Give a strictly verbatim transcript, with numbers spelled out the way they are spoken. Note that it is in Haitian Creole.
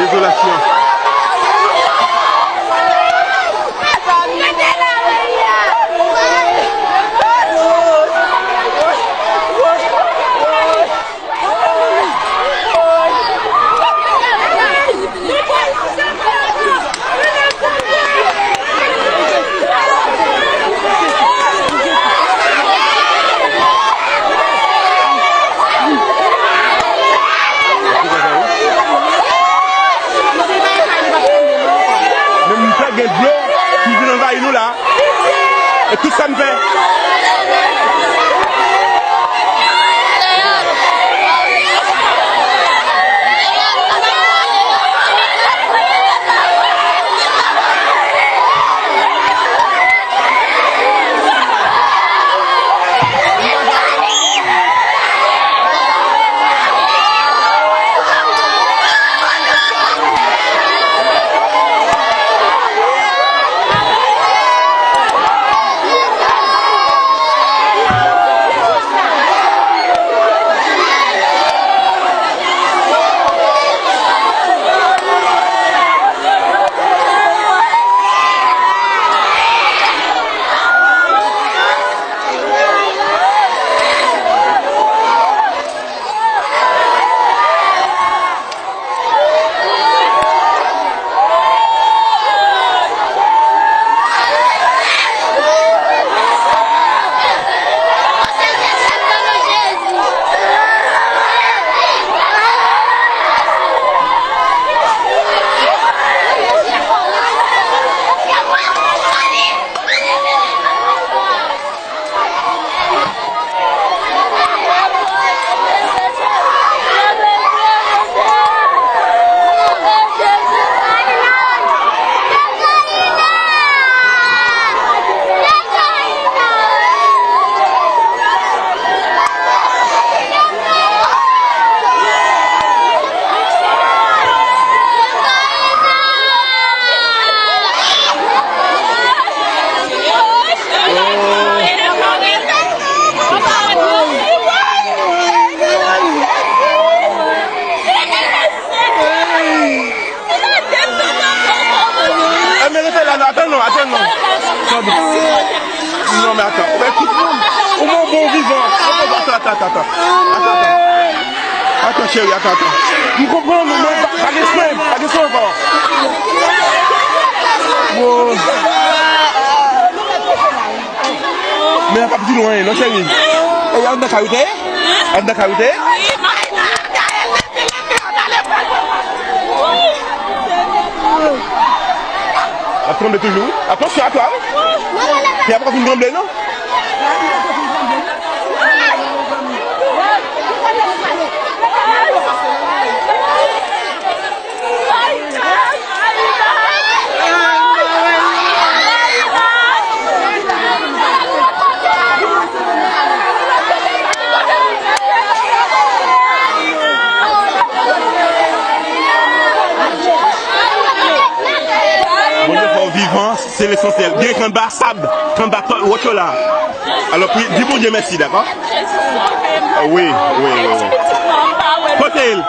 Dezolasyon. Men m fè gen dlo ki vin anvayi nou la. E tout sa m fè. E men rete la, non, atann non, atann non. Non, men atann. Ou wè tout moun. Ou wè bon vivan. Atann, atann, atann, atann. Atann, atann. Atann, cheri, atann, atann. M konprann ou, men pa, pa gen swen, pa gen swen ankò. Wo. Men pa di nou anyen, non, cheri. E, anndan kay ou te ye? Anndan kay ou te ye? L ap tranble toujou, wi. Atansyon a twa, wi. Pye a poko fin tranble, non. Bondye fè w vivan, se lesansyèl. Byen k anba sab, k anba tò-, wòch yo la. Alò, pri-, di Bondye mèsi, dakò? Wi, wi, wi, wi. Kote l?